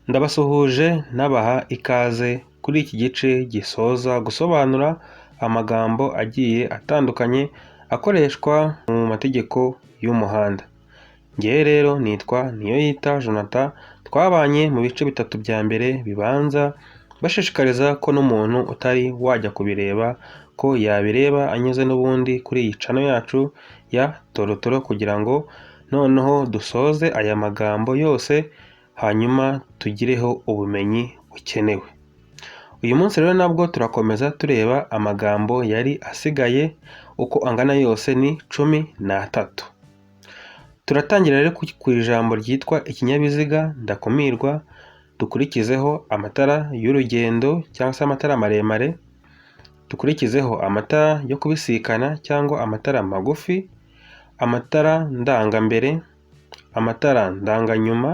Ndabasuhuje nabaha ikaze kuri iki gice gisoza gusobanura amagambo agiye atandukanye akoreshwa mu mategeko y'umuhanda. Ngewe rero nitwa Niyoyita Jonathan, twabanye mu bice bitatu bya mbere bibanza, mbashishikariza ko n'umuntu utari wajya kubireba ko yabireba anyuze n'ubundi kuri iyi channel yacu ya Torotoro kugira ngo noneho dusoze aya magambo yose hanyuma tugireho ubumenyi bukenewe. Uyu munsi rero nabwo turakomeza tureba amagambo yari asigaye uko angana yose ni 13. Turatangira rero ku ijambo ryitwa ikinyabiziga ndakumirwa, dukurikizeho amatara y'urugendo cyangwa se amatara maremare, dukurikizeho amatara yo kubisikana cyangwa amatara magufi, amatara ndangambere, amatara ndanganyuma,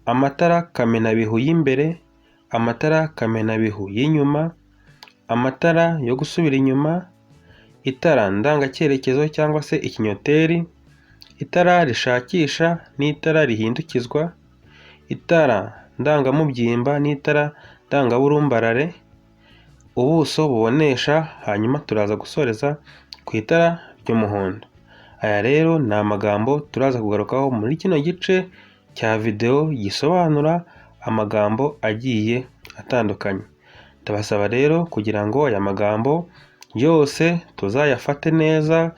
amatara kamenabihu y'imbere, amatara kamenabihu y'inyuma, amatara yo gusubira inyuma, itara ndangacyerekezo cyangwa se ikinyoteri, itara rishakisha n'itara rihindukizwa, itara ndangamubyimba n'itara ndangaburumbarare, ubuso bubonesha, hanyuma turaza gusoreza ku itara ry'umuhondo. Aya rero ni amagambo turaza kugarukaho muri kino gice cya videwo gisobanura amagambo agiye atandukanye. Ndabasaba rero kugira ngo aya magambo yose tuzayafate neza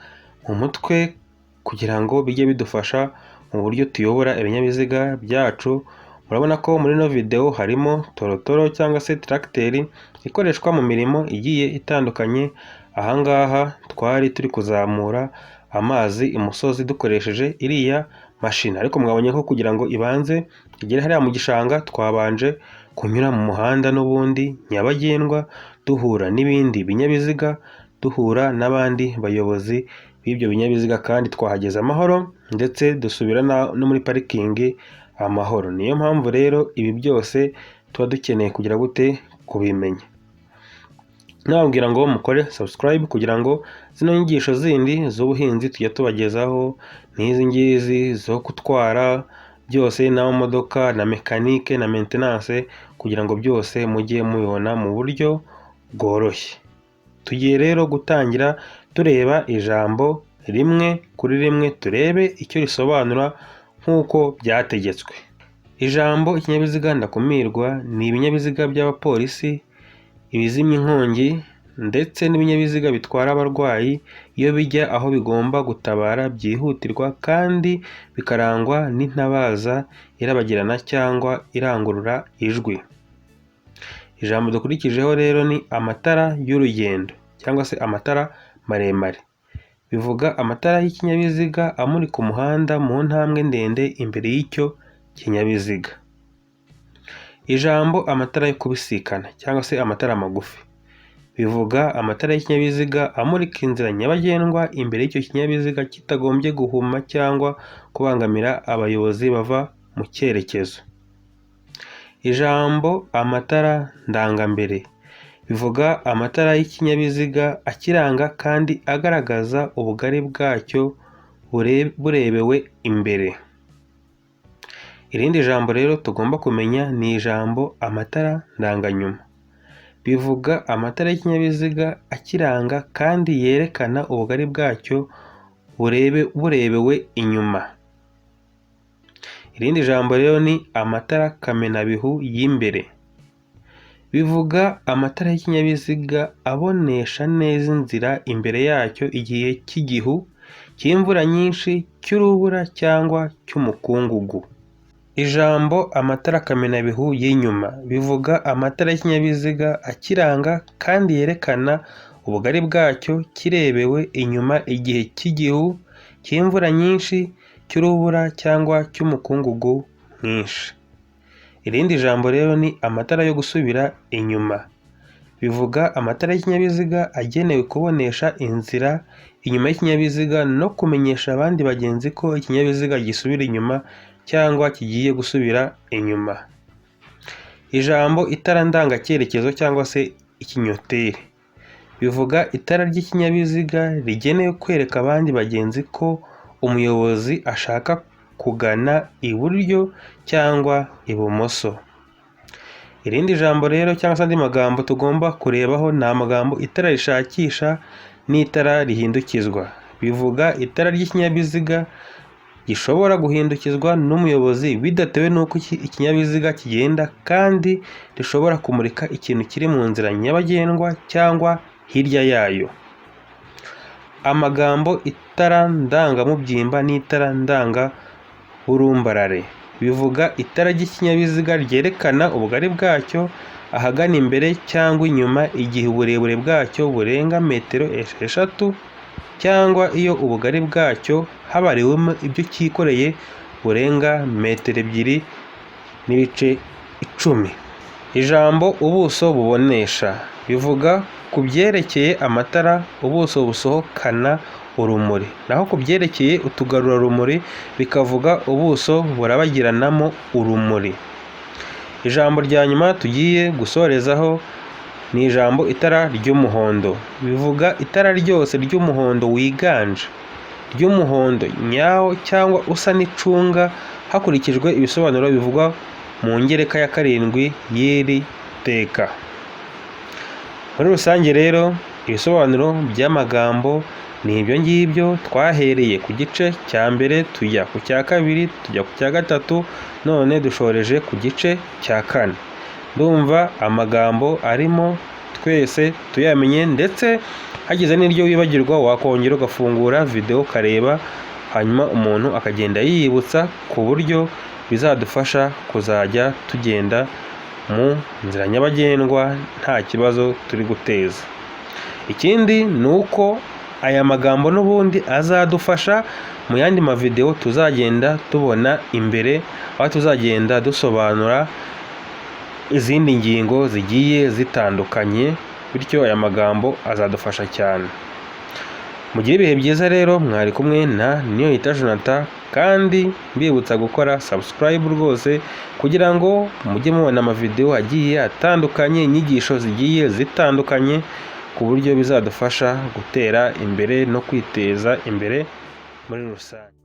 mu mutwe kugira ngo bijye bidufasha mu buryo tuyobora ibinyabiziga byacu. Murabona ko muri ino videwo harimo torotoro cyangwa se tracteur ikoreshwa mu mirimo igiye itandukanye. Aha ngaha twari turi kuzamura amazi imusozi dukoresheje iriya mashini, ariko mwabonye ko kugira ngo ibanze igere hariya mu gishanga twabanje kunyura mu muhanda n'ubundi nyabagendwa, duhura n'ibindi binyabiziga, duhura n'abandi bayobozi b'ibyo binyabiziga kandi twahageze amahoro ndetse dusubira no muri parikingi amahoro. Niyo mpamvu rero ibi byose tuba dukeneye kugira gute kubimenya. Nababwira ngo mukore subscribe kugira ngo zino nyigisho zindi z'ubuhinzi tujya tubagezaho n'izi ngizi zo gutwara byose n'amamodoka na mécanique na maintenance kugira ngo byose mujye mubibona mu buryo bworoshye. Tugiye rero gutangira tureba ijambo rimwe kuri rimwe turebe icyo risobanura nk'uko byategetswe. Ijambo ikinyabiziga ndakumirwa ni ibinyabiziga by'abapolisi, ibizimya inkongi ndetse n'ibinyabiziga bitwara abarwayi iyo bijya aho bigomba gutabara byihutirwa kandi bikarangwa n'intabaza irabagirana cyangwa irangurura ijwi. Ijambo dukurikijeho rero ni amatara y'urugendo cyangwa se amatara maremare. Bivuga amatara y'ikinyabiziga amurika umuhanda mu ntambwe ndende imbere y'icyo kinyabiziga. Ijambo amatara yo kubisikana cyangwa se amatara magufi bivuga amatara y'ikinyabiziga amurika inzira nyabagendwa imbere y'icyo kinyabiziga kitagombye guhuma cyangwa kubangamira abayobozi bava mu cyerekezo. Ijambo amatara ndangambere bivuga amatara y'ikinyabiziga akiranga kandi agaragaza ubugari bwacyo burebewe imbere. Irindi jambo rero tugomba kumenya ni ijambo amatara ndanganyuma. Bivuga amatara y'ikinyabiziga akiranga kandi yerekana ubugari bwacyo burebewe inyuma. Irindi jambo rero ni amatara kamenabihu y'imbere. Bivuga amatara y'ikinyabiziga abonesha neza inzira imbere yacyo igihe cy'igihu, cy'imvura nyinshi, cy'urubura cyangwa cy'umukungugu. Ijambo amatara kamenabihu y'inyuma bivuga amatara y'ikinyabiziga akiranga kandi yerekana ubugari bwacyo kirebewe inyuma igihe cy'igihu, cy'imvura nyinshi, cy'urubura cyangwa cy'umukungugu mwinshi. Irindi jambo rero ni amatara yo gusubira inyuma. Bivuga amatara y'ikinyabiziga agenewe kubonesha inzira inyuma y'ikinyabiziga no kumenyesha abandi bagenzi ko ikinyabiziga gisubira inyuma cyangwa kigiye gusubira inyuma. Ijambo itara ndangacyerekezo cyangwa se ikinyoteri bivuga itara ry'ikinyabiziga rigenewe kwereka abandi bagenzi ko umuyobozi ashaka kugana iburyo cyangwa ibumoso. Irindi jambo rero cyangwa se andi magambo tugomba kurebaho ni amagambo itara rishakisha n'itara rihindukizwa. Bivuga itara ry'ikinyabiziga gishobora guhindukizwa n'umuyobozi bidatewe n'uko ikinyabiziga kigenda, kandi rishobora kumurika ikintu kiri mu nzira nyabagendwa cyangwa hirya yayo. Amagambo itara ndangamubyimba n'itara ndangaburumbarare bivuga itara ry'ikinyabiziga ryerekana ubugari bwacyo ahagana imbere cyangwa inyuma igihe uburebure bwacyo burenga metero 6 cyangwa iyo ubugari bwacyo habariwemo ibyo cyikoreye burenga metero 2.10. Ijambo ubuso bubonesha bivuga ku byerekeye amatara ubuso busohokana urumuri, naho ku byerekeye utugarurarumuri bikavuga ubuso burabagiranamo urumuri. Ijambo rya nyuma tugiye gusorezaho ni ijambo itara ry'umuhondo. Bivuga itara ryose ry'umuhondo wiganje, ry'umuhondo nyawo cyangwa usa n'icunga hakurikijwe ibisobanuro bivugwa mu ngereka ya 7 y'iri teka. Muri rusange rero ibisobanuro by'amagambo ni ibyo ngibyo. Twahereye ku gice cya mbere, tujya ku cya kabiri, tujya ku cya gatatu, none dushoreje ku gice cya kane. Ndumva amagambo arimo twese tuyamenye, ndetse hagize n'iryo wibagirwa wakongera ugafungura videwo ukareba, hanyuma umuntu akagenda yiyibutsa ku buryo bizadufasha kuzajya tugenda mu nzira nyabagendwa nta kibazo turi guteza. Ikindi ni uko aya magambo n'ubundi azadufasha mu yandi mavidewo tuzagenda tubona imbere, aho tuzagenda dusobanura izindi ngingo zigiye zitandukanye, bityo aya magambo azadufasha cyane. Mugire ibihe byiza rero, mwari kumwe na Niyoyita Jonathan, kandi mbibutsa gukora subscribe rwose kugira ngo mujye mubona amavidewo agiye atandukanye, inyigisho zigiye zitandukanye, ku buryo bizadufasha gutera imbere no kwiteza imbere muri rusange.